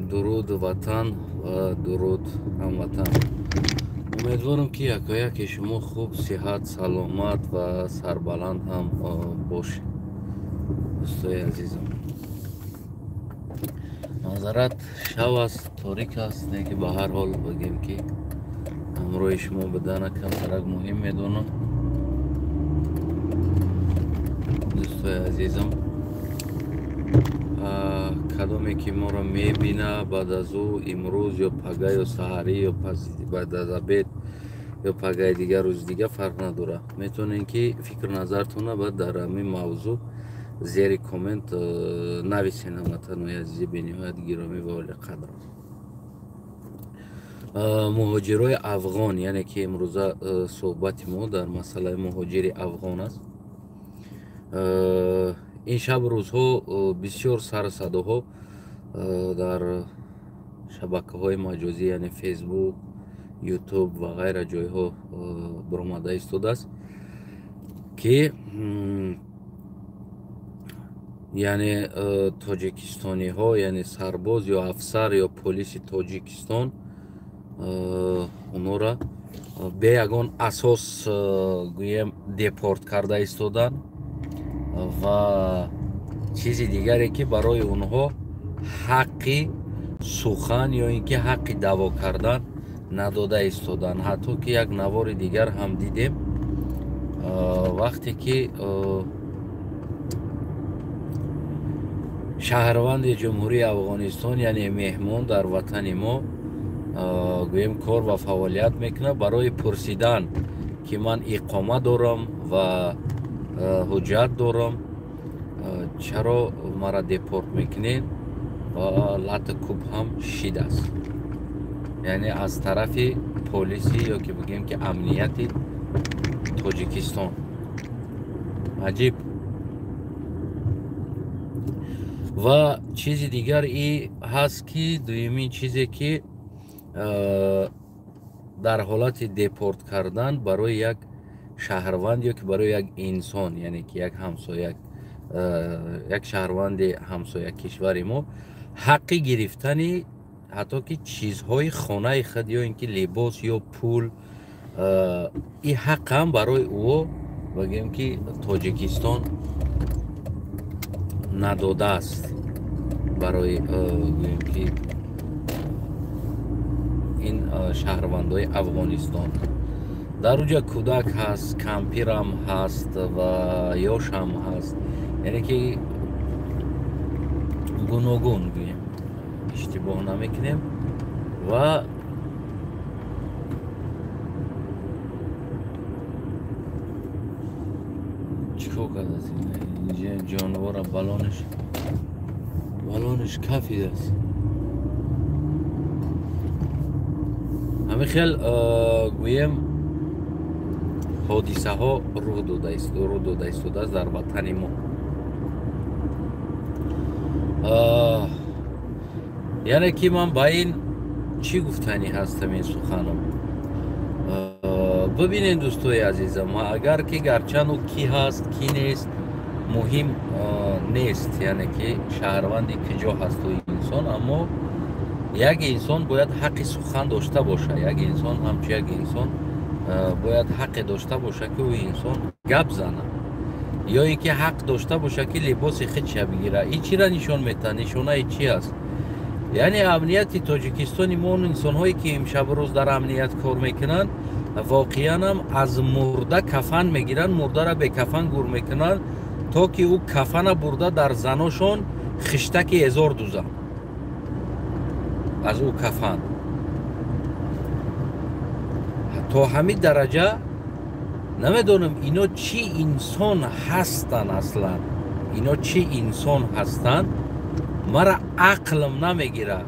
Дуруд ватан ва дуруд ҳамватан. Умедворам, ки якояки шумо хуб, сиҳат, саломат ва сарбаланд ҳам бошед. Дӯстои азизам, манзарат шав аст, торик аст, не ки ба ҳар ҳол бигем, ки ҳамроҳи шумо будана камтарак муҳим медонам. Дӯстои азизам, кадоме ки моро мебина баъд аз ӯ имрӯз ё пага ё саҳарӣ ё баъд аз обед ё пагаи дигар, рӯзи дига, фарқ надорад, метавонед, ки фикру назартона баъд дар ҳамин мавзӯъ зери коммент нависен. Ҳамватанои азизи бениҳоят гиромӣ ва олиқадр, муҳоҷирои афғон, яъне ки имрӯза суҳбати мо дар масъалаи муҳоҷири афғон аст. Ин шаб рӯзҳо бисёр сару садоҳо дар шабакаҳои маҷозӣ, яъне Фейсбук, Ютуб ва ғайра ҷойҳо баромада истодааст, ки яъне тоҷикистониҳо, яъне сарбоз ё афсар ё полиси Тоҷикистон онҳоро бе ягон асос, гӯем, депорт карда истоданд ва чизи дигаре, ки барои онҳо ҳаққи сухан ё ин ки ҳаққи даъво кардан надода истоданд. Ҳатто ки як навори дигар ҳам дидем, вақте ки шаҳрванди Ҷумҳурии Афғонистон, яъне меҳмон дар ватани мо, гӯем, кор ва фаъолият мекунад, барои пурсидан, ки ман иқома дорам ва ҳуҷҷат дорам, чаро мара депорт мекунед, ва лату кӯб ҳам шидааст, яъне аз тарафи полиси ё ки бигӯем, ки амнияти Тоҷикистон. Аҷиб. Ва чизи дигар и ҳаст, ки дуюмин чизе, ки дар ҳолати депорт кардан барои як шаҳрванд ё ки барои як инсон, яъне ки як ҳамсоя, як шаҳрванди ҳамсоя кишвари мо, ҳаққи гирифтани ҳатто ки чизҳои хонаи худ ё ин ки либос ё пул, и ҳақ ҳам барои ӯ, бигӯем, ки Тоҷикистон надодааст барои, гӯем, ки ин шаҳрвандои Афғонистон. Дар уҷа кӯдак ҳаст, кампирам ҳаст ва ёшам ҳаст, яъне ки гуногун, гӯем, иштибоҳ намекунем. Ва чӣ кор кардааст инҷа ҷонвора? Балониш кафидааст. Ҳамин хел, гӯем, ҳодисаҳо рӯ дода истодааст дар ватани мо. Яъне ки ман ба ин чӣ гуфтанӣ ҳастам ин суханам? Бибинед, дӯстои азизам, агар ки гарчанд ӯ кӣ ҳаст, кӣ нест, муҳим нест, яъне ки шаҳрванди киҷо ҳаст ӯ инсон, аммо як инсон бояд ҳаққи сухан дошта бошад. Як инсон ҳамчун як инсон бояд ҳаққе дошта бошад, ки ӯ инсон гап занад ё ин ки ҳақ дошта бошад, ки либоси худша бигирад. Ин чиро нишон метаҳад? Нишонаи чи аст? Яъне амнияти Тоҷикистони мо, он инсонҳое, ки имшабу рӯз дар амният кор мекунанд, воқеанам аз мурда кафан мегиранд, мурдара бекафан гур мекунанд, то ки ӯ кафана бурда дар заношон хиштаки эзор дузанд аз ӯ кафан. То ҳамин дараҷа намедонам, ино чӣ инсон ҳастанд аслан, ино чӣ инсон ҳастанд, мара ақлм намегирад.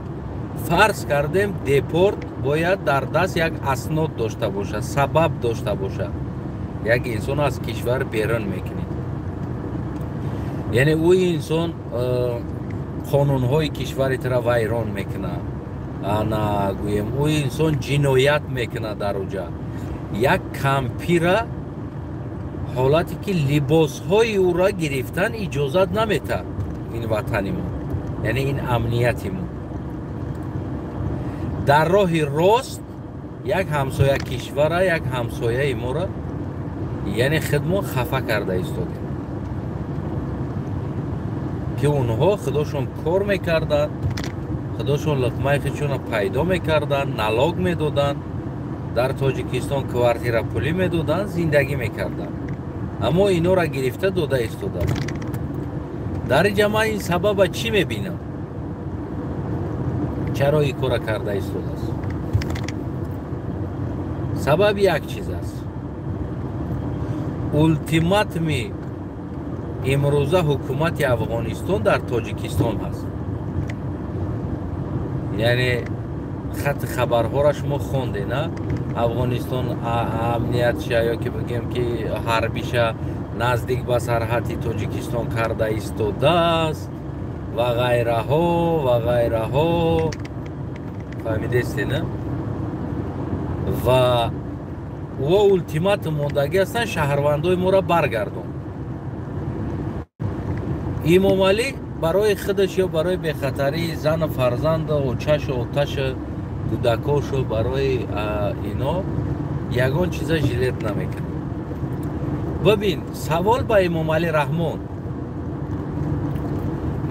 Фарз кардем, депорт бояд дар даст як аснод дошта бошад, сабаб дошта бошад. Як инсон аз кишвар берун мекунед, яъне ӯ инсон қонунҳои кишвари тура вайрон мекунад, ана, гӯем, ӯ инсон ҷиноят мекунад. Дар уҷа як кампира ҳолате, ки либосҳои ӯро гирифтан иҷозат наметаҳад ин ватани мо, яъне ин амнияти мо. Дар роҳи рост як ҳамсоя кишвара, як ҳамсояи моро, яъне худмо хафа карда истодем, ки онҳо худошон кор мекарданд, худошон луқмаи худшонро пайдо мекарданд, налог медоданд, дар Тоҷикистон квартира пулӣ медоданд, зиндагӣ мекарданд. Аммо инора гирифта дода истодааст. Дар инҷа ман ин сабаба чӣ мебинам? Чаро ин кора карда истодааст? Сабаб як чиз аст. Ултиматуми имрӯза ҳукумати Афғонистон дар Тоҷикистон ҳаст. Яъне хати хабарҳоро шумо хонде, на? Афғонистон амниятша ё ки бигем ки ҳарбиша наздик ба сарҳади Тоҷикистон карда истодааст ва ғайраҳо ва ғайраҳо. Фаҳмидесте, на? Ва ӯ ултиматум мондагӣ ҳастанд, шаҳрвандои моро баргардон. Имомалӣ барои худаш ё барои бехатарии зану фарзанду очашу оташу кӯдакошу барои ино ягон чиза жилет намекунад. Бибин, савол ба Имомалӣ Раҳмон.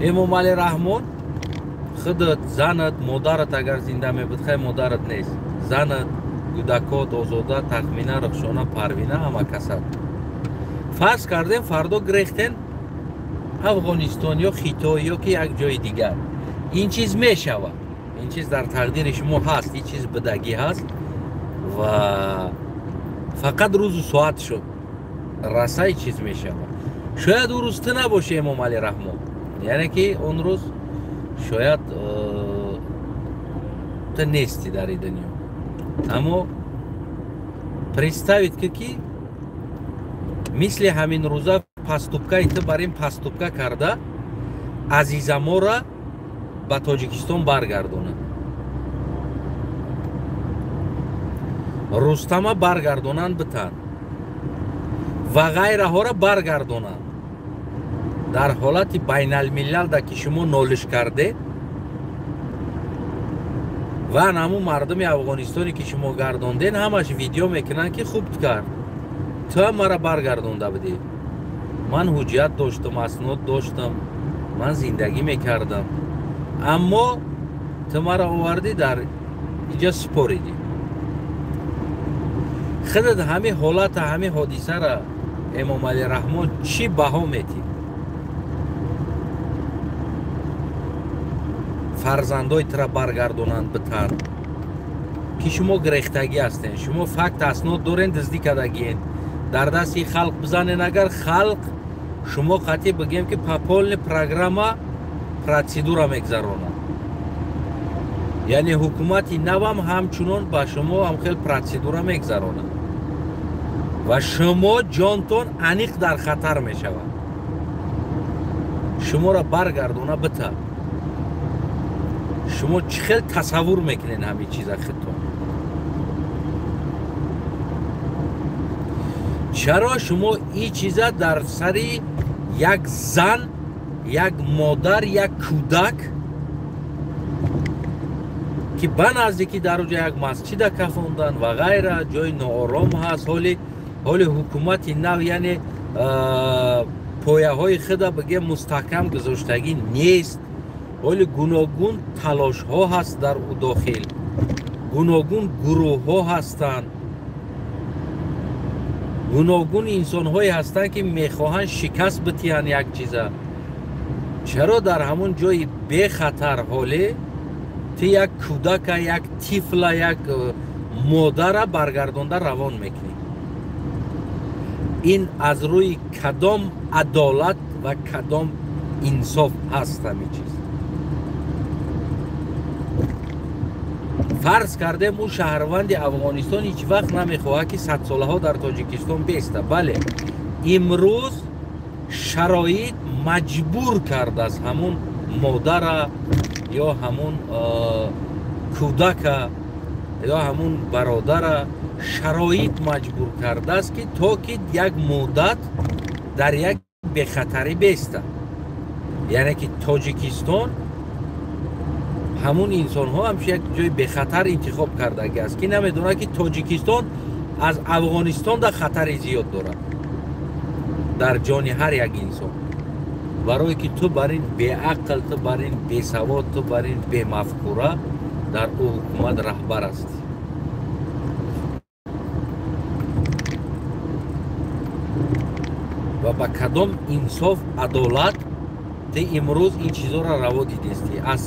Имомалӣ Раҳмон, худат, занат, модарат агар зинда мебуд, хай модарат нест, занат, кӯдакот, Озода, Тахмина, Рухшона, Парвина, ҳама касат. Фарз кардем фардо гирехтен Афғонистон ё Хитой ё ки як ҷои дигар. Ин чиз мешавад, ин чиз дар тақдири шумо ҳаст, ин чиз бидагӣ ҳаст ва фақат рӯзу соат шуд расаи чиз мешавад. Шояд ӯ рӯз ту набошӣ, Эмомалӣ Раҳмон, яъне ки он рӯз шояд ту нестӣ дар ин дунё. Аммо представить ки мисли ҳамин рӯза паступкаи ту бар ин паступка карда азизамора ба Тоҷикистон баргардонад, Рустама баргардонанд битанд ва ғайраҳоро баргардонанд. Дар ҳолати байналмилалда ки шумо нолиш кардед ва ҳамун мардуми Афғонистоне ки шумо гардондед, ҳамаш видео мекунанд ки хуб кард, ту ҳам мара баргардонда будӣ, ман ҳуҷҷат доштам, аснод доштам, ман зиндагӣ мекардам, аммо ту мара овардӣ дар инҷа супоридӣ. Худат ҳамин ҳолата, ҳамин ҳодисара Эмомалӣ Раҳмон чӣ баҳо метӣ? Фарзандои тура баргардонанд битанд, ки шумо гирехтагӣ ҳастен, шумо факт аснод дорен, дуздӣ кардагиен, дар дасти халқ бизанен. Агар халқ шумо қатъӣ бигем ки по полной программа процедура мегзаронад, яъне ҳукумати навам ҳамчунон ба шумо ҳам хел процедура мегзаронад ва шумо ҷонтон аниқ дар хатар мешавад. Шуморо баргардона бита. Шумо чӣ хел тасаввур мекунед ҳамин чиза худтон? Чаро шумо ин чиза дар сари як зан, як модар, як кӯдак ки ба наздикӣ дар оҷа як масҷида кафондан ва ғайра, ҷои ноором ҳаст, ҳоли ҳукумати нав, яъне пояҳои худа бигем мустаҳкам гузоштагӣ нест, ҳоли гуногун талошҳо ҳаст дар ӯ дохил, гуногун гурӯҳҳо ҳастанд, гуногун инсонҳое ҳастанд ки мехоҳанд шикаст битиҳанд як чиза. Чаро дар ҳамон ҷои бехатар ҳоле ту як кӯдака, як тифла, як модара баргардонда равон мекунӣ? Ин аз рӯи кадом адолат ва кадом инсоф ҳаст ҳамин чиз? Фарз кардем ӯ шаҳрванди Афғонистон ҳеҷ вақт намехоҳад ки садсолаҳо дар Тоҷикистон беста. Бале, имрӯз шароит маҷбур кардааст ҳамун модара ё ҳамун кӯдака ё ҳамун бародара шароит маҷбур кардааст ки то ки як муддат дар як бехатарӣ беста. Яъне ки Тоҷикистон Ҳамун инсонҳо ҳамчун як ҷои бехатар интихоб кардаги аст, ки намедонад, ки Тоҷикистон аз Афғонистон да хатари зиёд дорад дар ҷони ҳар як инсон. Барое ки ту бар ин беақл, ту бар ин бесавод, ту бар ин бемафкура дар ӯ ҳукумат раҳбар ҳастӣ. Ва ба кадом инсоф, адолат ту имрӯз ин чизоро раво дидистӣ? Аз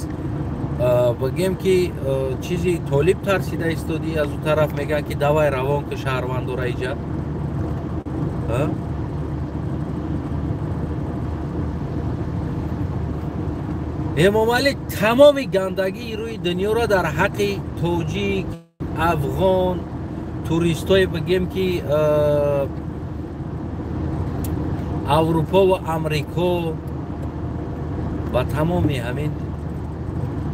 бигем ки чизи толиб тарсида истодӣ, аз ӯ тараф мегӯянд ки давай равон ки шаҳрвандора иҷа. Эмомалӣ тамоми гандагии рӯи дунёро дар ҳаққи тоҷик, афғон, туристое бигем ки Аврупо ва Амрико ва тамоми ҳамин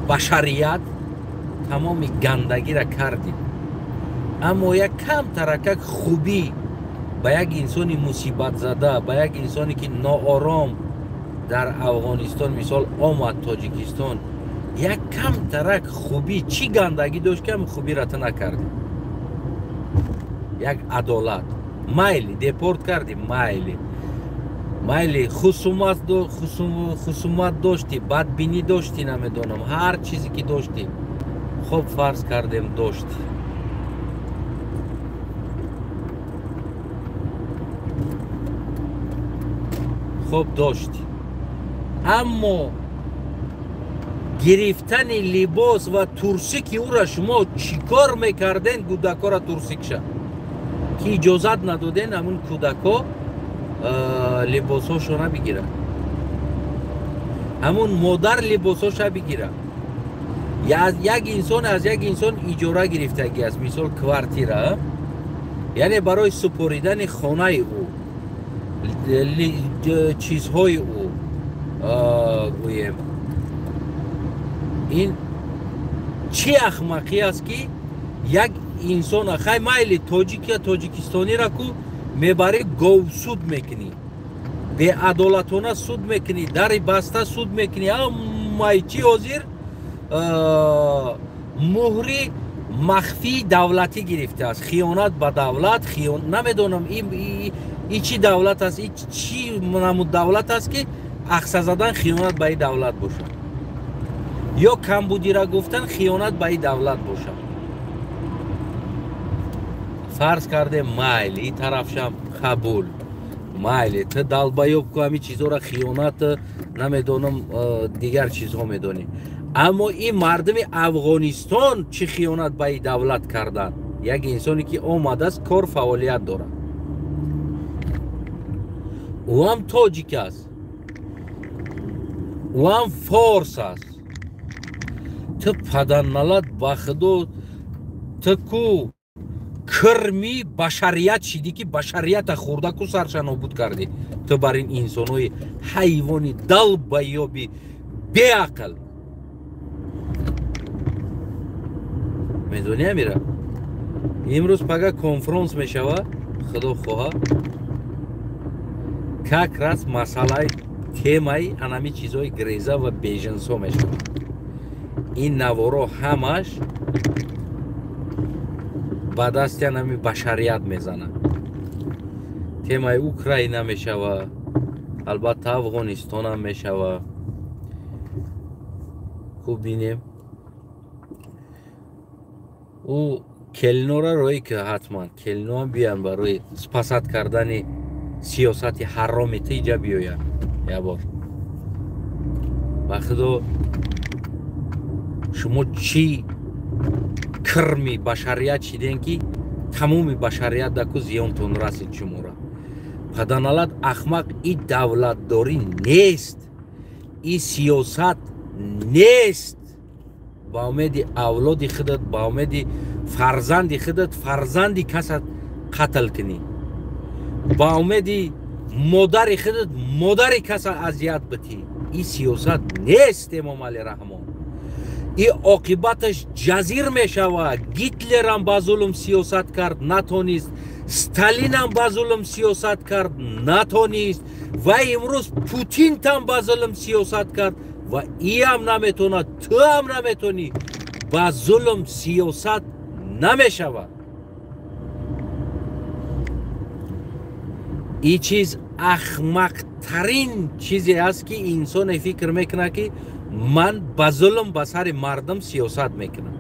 башарият тамоми гандагиро кардем. Аммо як камтаракак хубӣ ба як инсони мусибатзада, ба як инсоне ки ноором дар Афғонистон мисол омад Тоҷикистон, як камтарак хубӣ чӣ гандагӣ дошт, ки ҳам хубиро ту накардӣ? Як адолат. Майли депорт кардӣ, майли. Майли хусумат доштӣ, бадбинӣ доштӣ, намедонам, ҳар чизе ки доштӣ. Хоб фарз кардем доштӣ. Хоб доштӣ. Аммо гирифтани либос ва турсики ӯра шумо чӣ кор мекарден кӯдакора турсикша? Ки иҷозат надоден ҳамун кӯдако либосҳошона бигирад, ҳамун модар либосҳоша бигирад. Як инсон аз як инсон иҷора гирифтагӣ аст, мисол квартира, яъне барои супоридани хонаи ӯ, чизҳои ӯ, гӯем. Ин чӣ ахмақӣ аст, ки як инсон хай майли тоҷик я тоҷикистонира ку мебарӣ говсуд мекунӣ, беадолатона суд мекунӣ, дари баста суд мекунӣ. Ҳамаи чӣ ҳозир муҳри махфии давлатӣ гирифтааст. Хиёнат ба давлат, намедонам ин чӣ давлат аст, ин чӣ намуд давлат аст, ки ахса задан хиёнат ба ин давлат бошад, ё камбудира гуфтан хиёнат ба ин давлат бошад. Фарз кардем майли, ин тарафшам қабул, майли ту далбаёб ку ҳамин чизҳоро хиёнат намедонам дигар чизҳо медонӣ. Аммо ин мардуми Афғонистон чӣ хиёнат ба ин давлат карданд? Як инсоне ки омадааст, кор фаъолият дорад, ӯ ҳам тоҷик аст, ӯ ҳам форс аст. Ту падарналат ба худо, ту ку кирми башарият шидӣ, ки башарията хӯрда ку сарша нобуд кардӣ. Ту бар ин инсонҳои ҳайвони далбаёби беақл. Медонӣ амира? Имрӯз пага конфронс мешава, худо хоҳа, как раз масъалаи темаи анами чизҳои греза ва беженсо мешавад. Ин наворо ҳамаш ба дасти анами башарият мезанад. Темаи Украина мешава, албатта Афғонистонам мешава. Хуб бинем. Ӯ келинора роӣ ки ҳатман келиноам биёянд барои спасат кардани сиёсати ҳароми ту иҷа биёянд як бор. Ба худо шумо чӣ кирми башарият шидем, ки тамоми башарият даку зиёнтон расид шумора. Паданалат ахмақ, и давлатдорӣ нест, и сиёсат нест. Ба умеди авлоди худат, ба умеди фарзанди худат фарзанди касат қатл кунӣ, ба умеди модари худат модари каса азият битӣ. И сиёсат нест, Эмомалӣ Раҳмон. И оқибаташ ҷазир мешавад. Гитлерам ба зулм сиёсат кард, натонист. Сталинам ба зулм сиёсат кард, натонист. Ва имрӯз Путинтам ба зулм сиёсат кард Ва иам наметавонад, ту ҳам наметавонӣ. Ба зулм сиёсат намешавад. Ин чиз ахмақтарин чизе аст, ки инсоне фикр мекунад, ки ман ба зулм ба сари мардум сиёсат мекунам.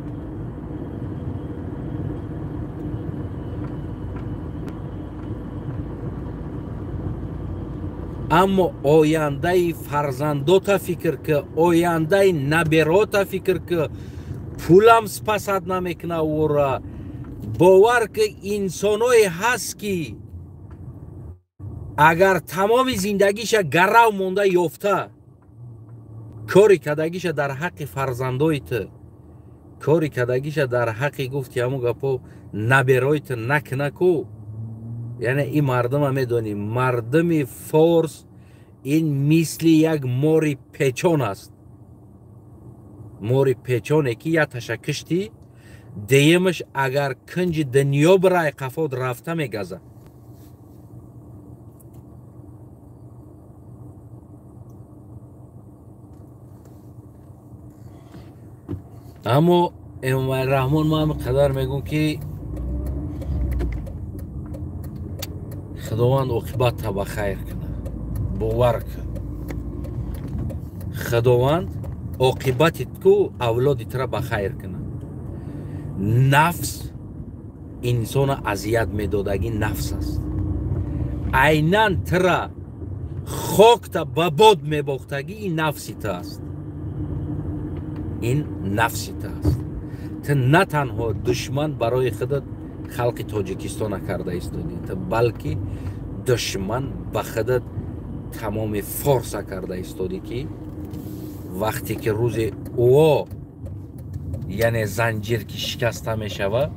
Аммо ояндаи фарзандота фикр ки, ояндаи наберота фикр ки, пулам спасад намекуна ӯра. Бовар ки инсоное ҳаст, ки агар тамоми зиндагиша гарав монда ёфта, кори кардагиша дар ҳаққи фарзандои ту, кори кардагиша дар ҳаққи гуфти ҳамун гапо наберои ту накуна ку. Яъне ин мардума медонӣ, мардуми форс ин мисли як мори печон аст. Мори печоне ки як таша киштӣ, деюмаш агар кунҷи дунё бирай қафод рафта мегазад. Аммо Эмомалӣ Раҳмон ман қадар мегӯм, ки Худованд оқибатта ба хайр кунад. Бовар кун, Худованд оқибати ку авлоди тура ба хайр кунад. Нафс инсона азият медодагӣ нафс аст. Айнан тура хокта ба бод мебохтагӣ ин нафси ту аст. Ин нафси ту аст. Ту на танҳо душман барои худат халқи Тоҷикистона карда истодӣ, ту балки душман ба худат тамоми форса карда истодӣ, ки вақте ки рӯзи ӯо яъне занҷир ки шикаста мешавад,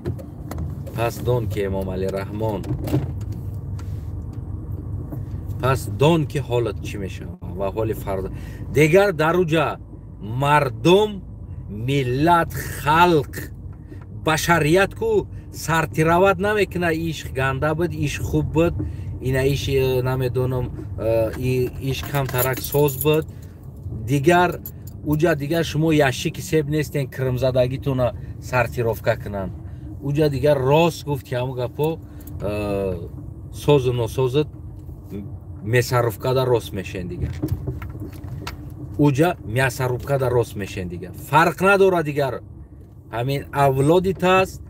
пас дон ки Эмомалӣ Раҳмон, пас дон ки ҳолат чӣ мешавад ва ҳоли фард дигар дар уҷа мардум, миллат, халқ, башарият ку сартирават намекунад. Иш ганда буд, иш хуб буд, ина иш намедонам, иш камтарак соз буд. Дигар уҷа дигар шумо яшики себ нестен кирмзадагитона сартировка кунанд. Уҷа дигар рост гуфт ки ҳамун гапо созу носозат месаррубкада рост мешен дигар. Уҷа мясаррубкада рост мешен дигар. Фарқ надорад дигар. Ҳамин авлоди таст,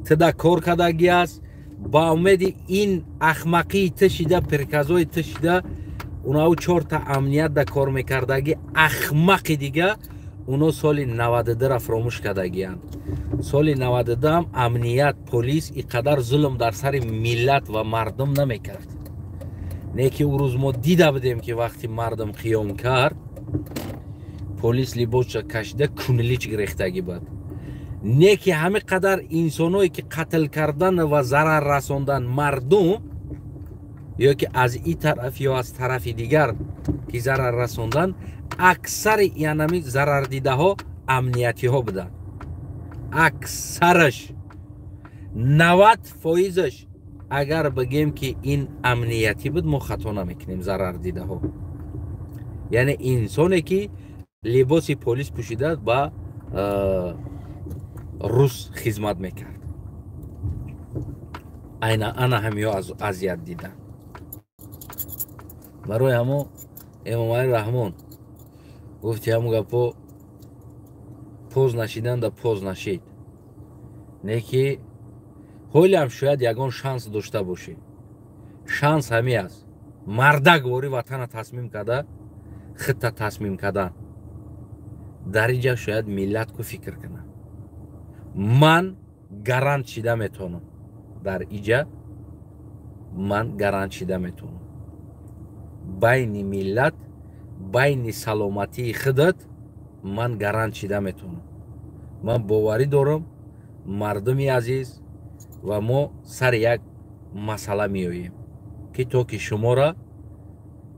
туда кор кардагӣ аст. Ба умеди ин ахмақии ту шида, приказои ту шида, унау чорта амният да кор мекардагӣ ахмақи дига, уно соли 92-ра фаромӯш кардагианд. Соли 92-ам амният, полис и қадар зулм дар сари миллат ва мардум намекард. Не ки ӯ рӯз мо дида будем, ки вақти мардум қиём кард, полис либосша кашида кунлич гирехтагӣ буд. Не ки ҳамин қадар инсоное ки қатл кардан ва зарар расондан мардум, ё ки аз ин тараф ё аз тарафи дигар ки зарар расондан, аксари янами зарардидаҳо амниятиҳо буданд. Аксараш 90%-аш агар бигем ки ин амниятӣ буд, мо хато намекунем. Зарардидаҳо яъне инсоне ки либоси полис пӯшида ба рус хизмат мекард, айна ана ҳамиҳо азият дидан. Барои ҳамо Эмомалӣ Раҳмон гуфти ҳамун гапо поз нашиданда поз нашид. Не ки ҳолиам шояд ягон шанс дошта бошӣ. Шанс ҳами аст. Мардак вори ватана тасмим карда, хитта тасмим кардан. Дар инҷа шояд миллат ку фикр кунад. Ман гарант шида метавонам. Дар иҷа ман гарант шида метавонам. Байни миллат, байни саломатии худат ман гарант шида метавонам. Ман боварӣ дорам, мардуми азиз, ва мо сари як масъала меоем, ки то ки шуморо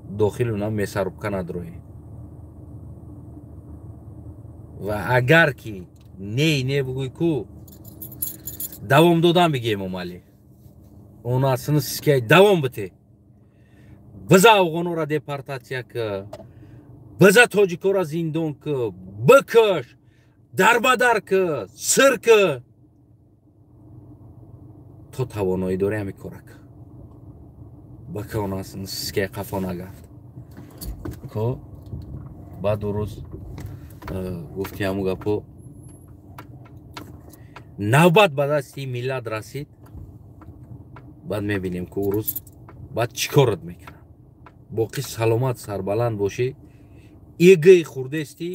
дохил уна месарубка надроем. Ва агар ки не не бугӯй ку давом додан бигем Эмомалӣ, она синсискай давом бите. Биза афғонора депортатсия ка, Биза тоҷикора зиндон ки, бикаш, дарбадар ки, сир ки. То тавоноӣ дорӣ ҳами кора ки. Баконаске қафо нагард. Ко баъд рӯз гуфти ҳаму гапо навбат ба дасти миллат расид. Баъд мебинем ки рӯз баъд чӣ корат мекунад. Боқӣ саломат сарбаланд бошӣ. Игии хурдестӣ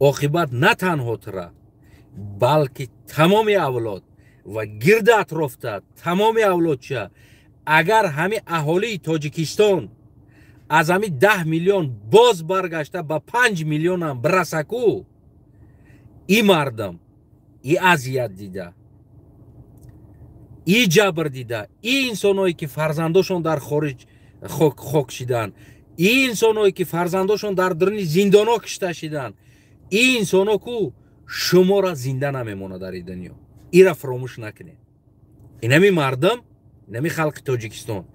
оқибат на танҳо тура, балки тамоми авлод ва гирди атрофта тамоми авлодча. Агар ҳами аҳолии Тоҷикистон аз ҳами 10 миллион боз баргашта ба 5 миллионам бирасаку, и мардам и азият дида, и ҷабр дида, и инсоное ки фарзандошон дар хориҷ хок шиданд, и инсоное ки фарзандошон дар даруни зиндонҳо кишта шиданд, и инсоно ку шуморо зинда намемонад дар ин дунё. Ира фаромӯш накунед. Инами мардам, инами халқи Тоҷикистон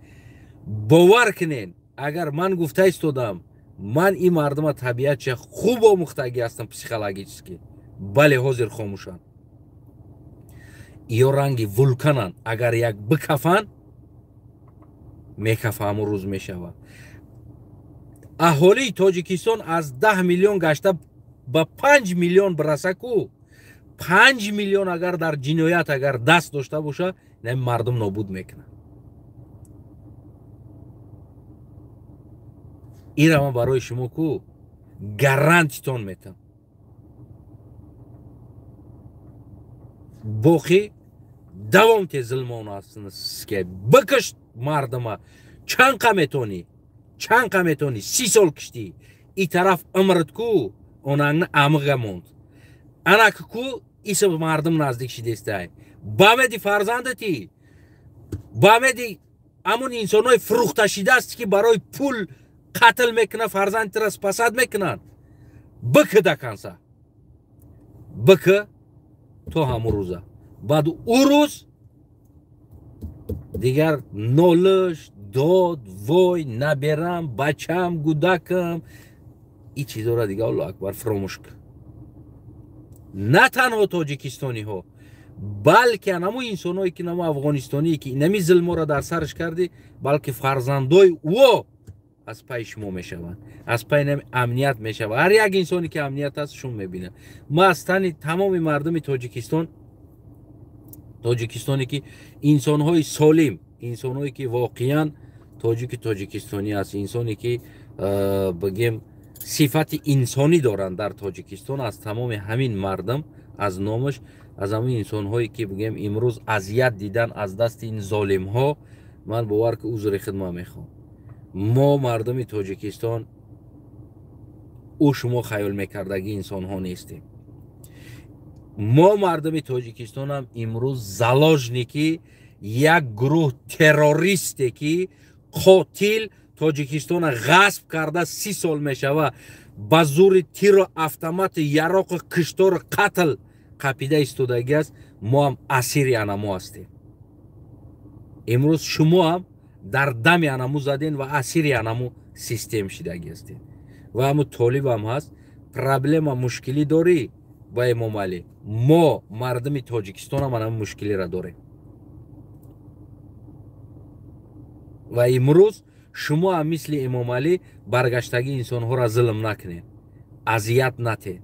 бовар кунед, агар ман гуфта истодам, ман ин мардума табиатча хуб омӯхтагӣ ҳастам психологически, бале ҳозир хомӯшанд. Ё ранги вулкананд, агар як бикафанд мекафа, ҳамун рӯз мешавад. Аҳолии Тоҷикистон аз 10 миллион гашта ба 5 миллион бираса ку, 5 миллион агар дар ҷиноят агар даст дошта боша, ин мардум нобуд мекунад. Ира ман барои шумо ку гарантитон метам. Боқӣ давом те зулмон астнске бикаш мардума. Чанқа метонӣ, чанқа метонӣ, 30 сол киштӣ, и тараф умрат ку онангни амиға монд. Анак ку иса мардум наздик шидестай. Бамеди фарзандати, бамеди амун инсонои фурӯхташидааст ки барои пул қатл мекунад, фарзандтира спасад мекунанд. Бики даканса, бики то ҳамун рӯза. Баъд ӯ рӯз дигар нолиш, дод, вой, наберам, бачам, гудакам, и чизора дигар Аллоҳу акбар фаромӯш кун. На танҳо тоҷикистониҳо, балки анамо инсоное ки намо афғонистоние ки инами зулморо дар сараш кардӣ, балки фарзандои ӯ аз пайи шумо мешаванд, аз пайи нами амният мешавад. Ҳар як инсоне ки амният аст шум мебинад. Ма аз тани тамоми мардуми Тоҷикистон, тоҷикистоне ки инсонҳои солим, инсонҳое ки воқеан тоҷики тоҷикистонӣ аст, инсоне ки бигем сифати инсонӣ доранд дар Тоҷикистон, аз тамоми ҳамин мардум, аз номаш, аз ҳамин инсонҳое ки бигем имрӯз азият дидан аз дасти ин золимҳо, ман бовар ки узри хидмат мехоҳам. Мо мардуми Тоҷикистон ӯ шумо хаёл мекардагӣ инсонҳо нестем. Мо мардуми Тоҷикистонам имрӯз заложники як гурӯҳ террористе ки қотил Тоҷикистона ғасб карда 30 сол мешава, ба зури тиру автомату яроқу киштору қатл қапида истодагӣ аст. Мо ҳам асири анамо ҳастем. Имрӯз шумо ҳам дар дами анаму заден ва асири анаму систем шидагӣ ҳастед. Ва ҳаму толибам ҳаст, проблема мушкилӣ дорӣ ба Эмомалӣ, мо мардуми Тоҷикистонам анаму мушкилиро дорем. Ва имрӯз шумо ҳам мисли Эмомалӣ баргаштагии инсонҳоро зулм накунед, азият натед.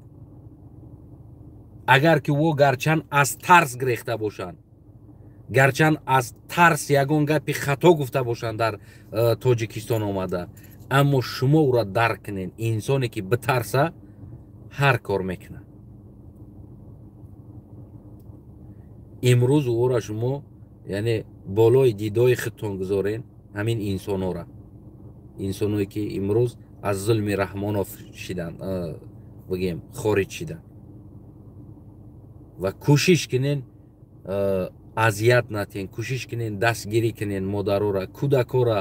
Агар ки ӯ гарчанд аз тарс гирехта бошанд, гарчанд аз тарс ягон гапи хато гуфта бошанд дар Тоҷикистон омада, аммо шумо ӯро дарк кунед. Инсоне ки битарса ҳар кор мекунад. Имрӯз ӯро шумо яъне болои дидои худтон гузорен ҳамин инсонҳоро, инсоное ки имрӯз аз зулми Раҳмонов шиданд, бигем хориҷ шиданд, ва кӯшиш кунен азият натен, кӯшиш кунен дастгирӣ кунен модарора, кӯдакора.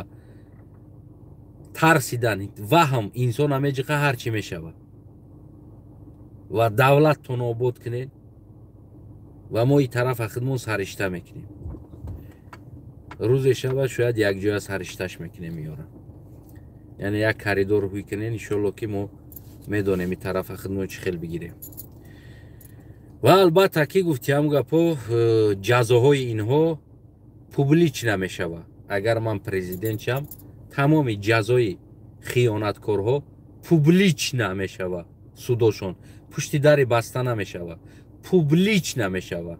Тарсидан ваҳм инсон ҳамеҷиқа ҳар чӣ мешавад. Ва давлаттон обод кунед ва мо и тарафа худмон саришта мекунем. Рӯзе шавад шояд якҷоя саришташ мекунем. Меёрам Яъне як коридор ҳуй кунен, иншолло, ки мо медонем ин тарафа худмо чӣ хел бигирем. Ва албатта, ки гуфтиам гапо, ҷазоҳои инҳо публично мешава. Агар ман президент шам, тамоми ҷазои хиёнаткорҳо публично мешава, судошон пушти дари баста намешава, публично мешава.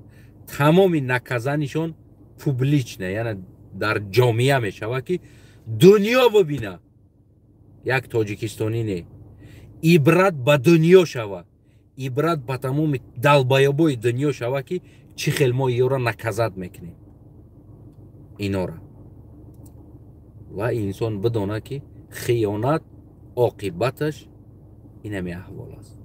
Тамоми наказание шон публично, яъне дар ҷомеа мешава, ки дунё бубина, як тоҷикистонӣ не, ибрат ба дунё шава, ибрат ба тамоми долбоёб ои дунё шава, ки чӣ хел мо иёра наказать мекунем инора. Ва инсон бидона, ки хиёнат оқибаташ инами аҳвол аст.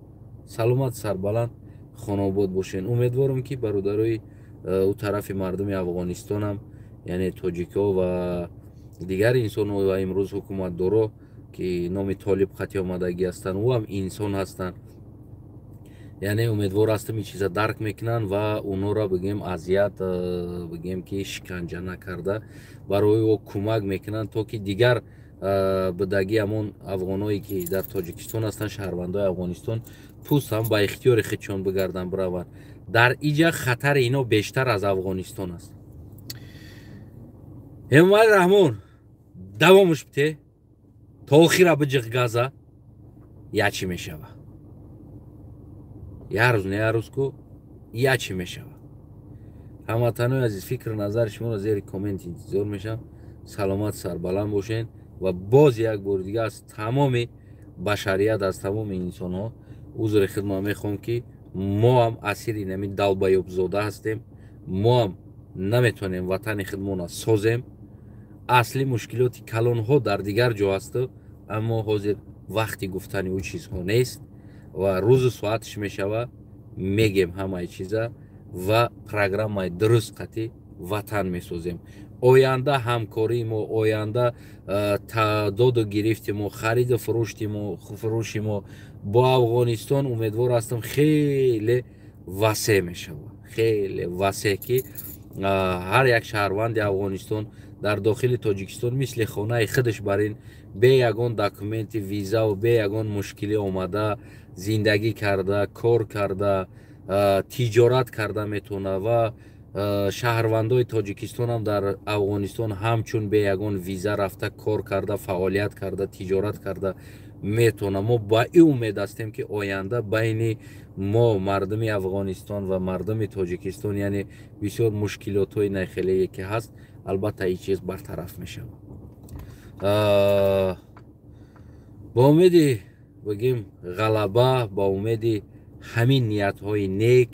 Саломат, сарбаланд, хонобод бошен. Умедворам, ки бародарои ӯ тарафи мардуми Афғонистонам, яъне тоҷикҳо ва дигар инсонҳо ва имрӯз ҳукуматдоро, ки номи толиб қатъи омадагӣ ҳастанд, ӯ ҳам инсон ҳастанд. Яъне умедвор ҳастам, ин чиза дарк мекунанд ва онҳоро, бигем, азият, бигем, ки шиканҷа накарда, барои ӯ кӯмак мекунанд, то ки дигар будагӣ ҳамон афғоное, ки дар Тоҷикистон ҳастанд, шаҳрвандои Афғонистон, пуст ҳам ба ихтиёри худшон бигарданд, бираванд. Дар иҷа хатари ино бештар аз Афғонистон аст. Эмомалӣ Раҳмон, давомуш бите, то охира биҷиқ газа, ячи мешава. Як рӯз не, як рӯз ку ячи мешава. Ҳамватанои азиз, фикру назари шуморо зери коммент интизор мешавам. Саломат, сарбаланд бошед ва боз як бори дига аз тамоми башарият, аз тамоми инсонҳо узри хидмат мехоҳам, ки мо ҳам асири нами долбоёб зода ҳастем. Мо ҳам наметавонем ватани худмона созем. Асли мушкилоти калонҳо дар дигар ҷо ҳасту, аммо ҳозир вақти гуфтани ӯ чизҳо нест ва рӯзу соаташ мешава, мегем ҳамаи чиза ва программаи дуруст қатӣ ватан месозем. Оянда ҳамкории мо, оянда доду гирифти мо, хариду фурӯши мо бо Афғонистон, умедвор ҳастам, хеле васеъ мешавад, хеле васеъ, ки ҳар як шаҳрванди Афғонистон дар дохили Тоҷикистон мисли хонаи худаш бар ин бе ягон документи, визаву бе ягон мушкилӣ омада, зиндагӣ карда, кор карда, тиҷорат карда метавонад. Ва шаҳрвандои Тоҷикистонам дар Афғонистон ҳамчун бе ягон виза рафта, кор карда, фаъолият карда, тиҷорат карда метавонад. Мо ба ин умед ҳастем, ки оянда байни мо, мардуми Афғонистон ва мардуми Тоҷикистон, яъне бисёр мушкилотҳои нахелее ки ҳаст, албатта, ин чиз бартараф мешавад. Ба умеди, бигем, ғалаба, ба умеди ҳамин ниятҳои нек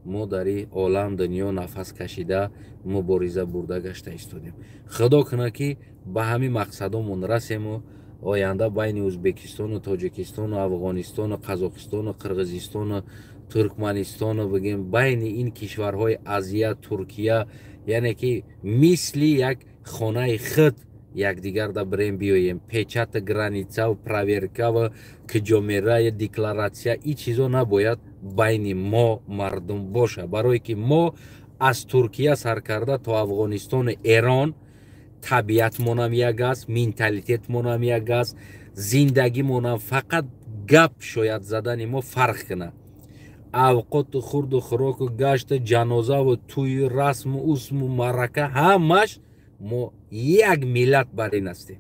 мо дар ин олам, дунё нафас кашида, мубориза бурда гашта истодем. Худо кунад, ки ба ҳамин мақсадомон расему оянда байни Ӯзбекистону Тоҷикистону Афғонистону Қазоқистону Қирғизистону Туркманистону, бигем, байни ин кишварҳои Азия, Туркия, яъне ки мисли як хонаи худ якдигарда бирем, биёем. Печати граница ву проверка ва киҷомерая декларатсия, ин чизо набояд байни мо мардум боша, барое ки мо аз Туркия сар карда то Афғонистону Эрон табиатмонам як аст, менталитетмонам як аст, зиндагимонам. Фақат гап шояд задани мо фарқ кунад. Авқоту хурду хӯроку, гашту ҷанозаву тӯю расму усму маърака, ҳамаш мо як миллат бар ин ҳастем.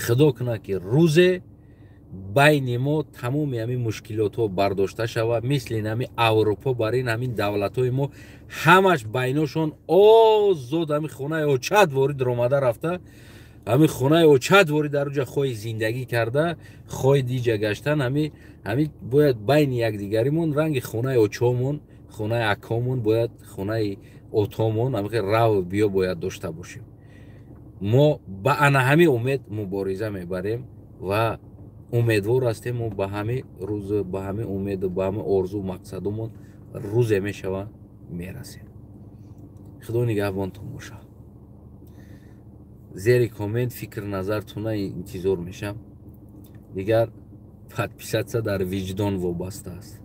Худо кунад, ки рӯзе байни мо тамоми ҳамин мушкилотҳо бардошта шавад, мисли ҳамин Аврупо бар ин ҳамин давлатҳои мо ҳамаш байношон озод, ҳамин хонаи очат ворид омада рафта, ҳамин хонаи очат ворид дар уҷа хоҳи зиндагӣ карда, хоҳи диҷа гаштан. Ҳамин бояд байни якдигаримон ранги хонаи очомон, хонаи акомон, бояд хонаи отомон ҳамин рав биё бояд дошта бошем. Мо ба ана ҳамин умед мубориза мебарем ва умедвор ҳастем, мо ба ҳамин рӯз, ба ҳамин умеду ба ҳамин орзу мақсадумон рӯзе мешава, мерасем. Худо нигаҳбонтон бошад. Зери коммент фикр назартуна интизор мешам. Дигар подписаться дар виҷдон вобаста аст.